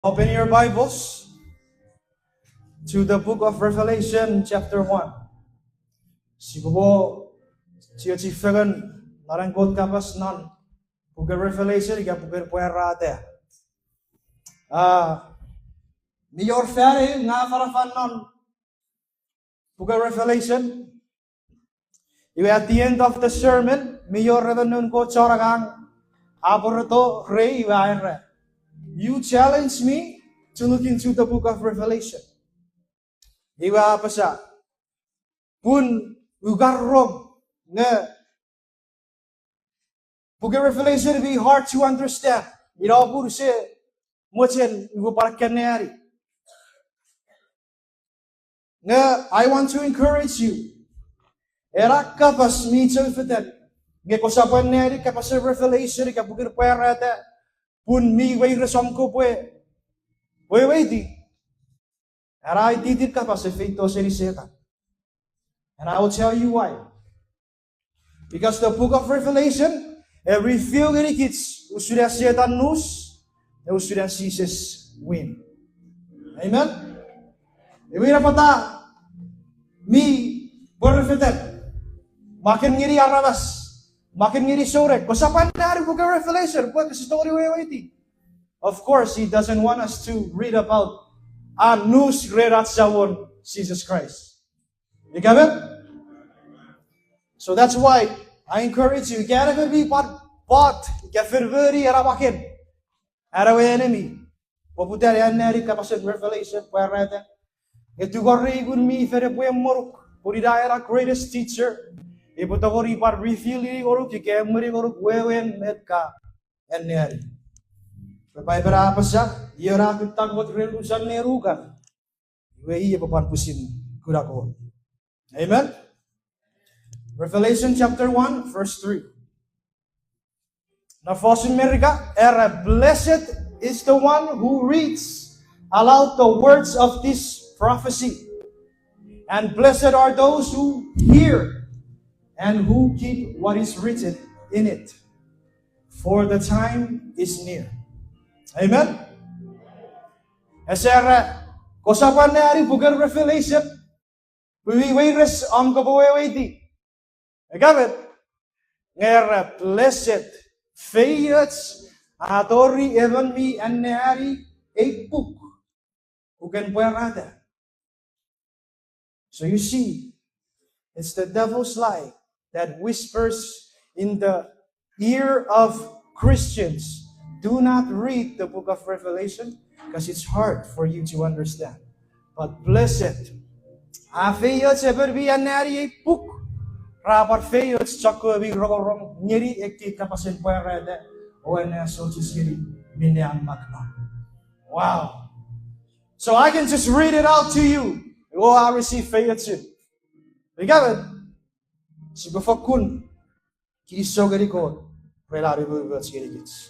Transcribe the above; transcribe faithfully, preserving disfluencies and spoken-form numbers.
Open your Bibles to the book of Revelation, chapter one. Sipwe chiechi fengen non an Kot kapas non puken Revelation ika puken Pwarata. Ah, mi wor fan eu nga afanafan non puken Revelation. Iwe at the end of the sermon, mi wor emon noun Kot chon angang a pworeto rei iwe a era, "You challenge me to look into the book of Revelation." Iwe a apasa, pun ua kan rong nge puken Revelation mi hard to understand. Ina pun use mochen upwe pwan kan anneani. Nge I want to encourage you. Ena kapas mi chou fetan. Nge kosapw anneani kapasen Revelation ika puken Pwarata pun mi weires om kopwe weweiti. Ena ititin kapas e feito seni Setan. And I will tell you why. Because the book of Revelation, e reveal ngenikich usun an Setan nus, e usun an Jises win. Amen? Iwe ina pwata mi pwarefetan, maken ngeni aramas, maken ngeni souneng, kosapw anneani puken Revelation pwe kese tongeni weweiti. Of course, he doesn't want us to read about an nus ren ach Samon Jises Kraist. Ika met? So that's why I encourage you, ika en emon mi pwan pot, ika fen moni ena maken, an ewe enemy, pwe poputa ne anneani kapasen Revelation, Pwarata, nge tungorei Ngun mi Fel epwe emwenuk, pun ina ena greatest teacher, epwe tongeni pwan reveal-ini ngonuk ika emweni ngonuk wewen met ka anneani. Pwe Paipen a apasa, ion a kutta Kot ren unusen nenukan, iwe i epwe pwan pwisin kuna Kot. Amen? Revelation chapter one, verse three. Non fosun Merika, era, "Blessed is the one who reads aloud the words of this prophecy, and blessed are those who hear and who keep what is written in it, for the time is near." Amen? Ese era, kosapw anneani puken Revelation pwe mi weires om kopwe weweiti. Ika met? Nge era, blessed, feioch a tori emon mi anneani ei puk, puken Pwarata. So you see, it's the devil's lie that whispers in the ear of Christians, "Do not read the book of Revelation, 'cause it's hard for you to understand. But blessed, a feioch emon mi anneani ei puk, ra pwan feioch chokkewe mi rongorong ngeni ekkei kapasen pwarata o anneasochis ngeni minne a mak non." Wow. So I can just read it out to you. O a receive feioch. Ika met, sipwe fokkun kinisou ngeni Kot ren an umoumoch ngenikich.